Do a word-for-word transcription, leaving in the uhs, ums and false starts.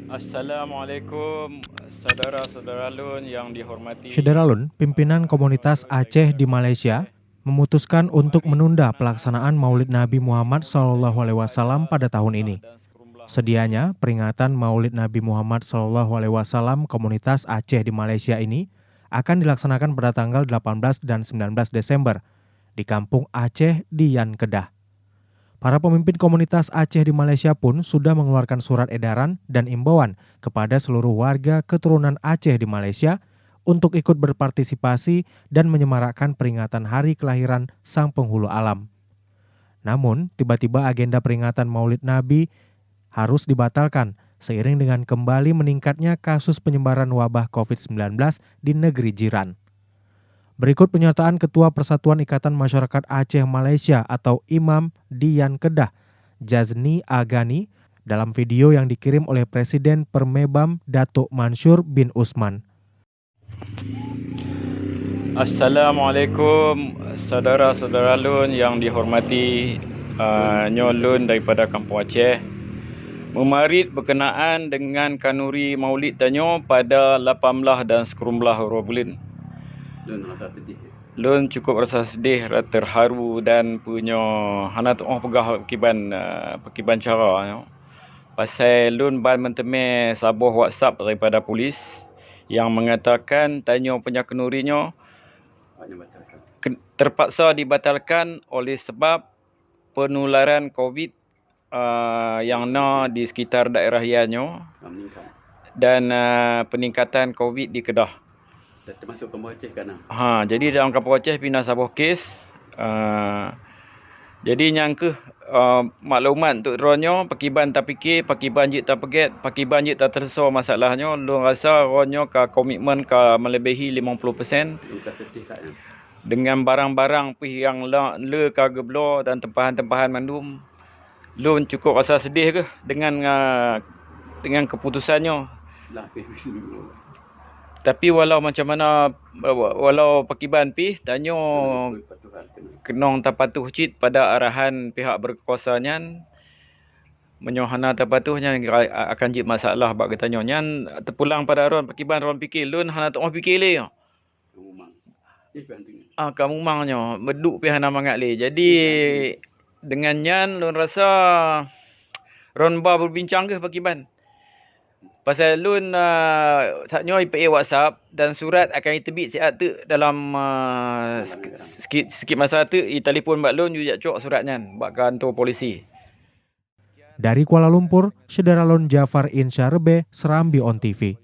Assalamualaikum, saudara-saudara lôn yang dihormati. Syedara lôn, pimpinan komunitas Aceh di Malaysia memutuskan untuk menunda pelaksanaan Maulid Nabi Muhammad sallallahu alaihi wasallam pada tahun ini. Sedianya, peringatan Maulid Nabi Muhammad sallallahu alaihi wasallam komunitas Aceh di Malaysia ini akan dilaksanakan pada tanggal delapan belas dan sembilan belas Desember di Kampung Aceh di Yan Kedah. Para pemimpin komunitas Aceh di Malaysia pun sudah mengeluarkan surat edaran dan imbauan kepada seluruh warga keturunan Aceh di Malaysia untuk ikut berpartisipasi dan menyemarakkan peringatan hari kelahiran Sang Penghulu Alam. Namun, tiba-tiba agenda peringatan Maulid Nabi harus dibatalkan seiring dengan kembali meningkatnya kasus penyebaran wabah covid sembilan belas di negeri jiran. Berikut pernyataan Ketua Persatuan Ikatan Masyarakat Aceh Malaysia atau imam di Yan Kedah, Jazni Agani, dalam video yang dikirim oleh Presiden Permebam Datuk Mansur bin Usman. Assalamualaikum, saudara-saudara lôn yang dihormati. Ah, nyoe lôn daripada Kampung Aceh. Meumarit berkenaan dengan kanuri Maulid tanyoe pada lapan belas dan sikureueng belas uroe buleuen. Lôn rasa sedih. Lôn cukup rasa sedih, ra-, terharu dan peue nyoe hana tuoh peugah kiban, ah, peue kiban cara nyoe. Pasai lôn ban meuteumé saboh WhatsApp daripada polis yang mengatakan tanyoe punya kanuri nyoe ke-, terpaksa dibatalkan oleh sebab penularan covid, ah, yang na di sekitar daerah Yan nyoe dan, ah, peningkatan covid di Kedah. Dan termasuk Kampung Aceh ka na? Ha, jadi dalam Kampung Aceh pih na saboh kes. Ah, jadi nyan keuh, ah, maklumat untuk droeneuh nyoe, pakiban tapike, pakiban jeuet tapeugét, pakiban jeuet tateuso masalah nyoe. Lôn rasa droeneuh nyoe ka komitmen ka melebihi lima puluh persen. Lôn ka sedih kat nyan. Dengan barang-barang pih nyang la-, le ka geubloe dan tempahan-tempahan mandum. Lôn cukup rasa sedih keuh dengan, ah, dengan keputusan nyoe. Tapi walau macam mana, wa-, walau pakiban pih, tanyoe keunong tapatuh cit pada arahan pihak berkuasa nyan. Meunyoe hana tapatuh nyan, a-, akan jeuet masalah bak geutanyoe. Nyan teupulang pada droen, pakiban droen pike, lôn hana teungoh pike lé. Ah, ka mumang nyoe, meuduek pih hana mangat lé. Jadi, dengan nyan lôn rasa droen ba berbincang keuh pakiban. Pasai lôn, ah, saat nyoe ipeuék WhatsApp dan surat akan iteubiet siat teuk dalam, ah, sek-, sikit, sikit masa teuk itelepon bak lôn, yue jak cok surat nyan bak kantor polisi. Dari Kuala Lumpur, syedara lôn Jafar Insyarbe, Serambi On T V.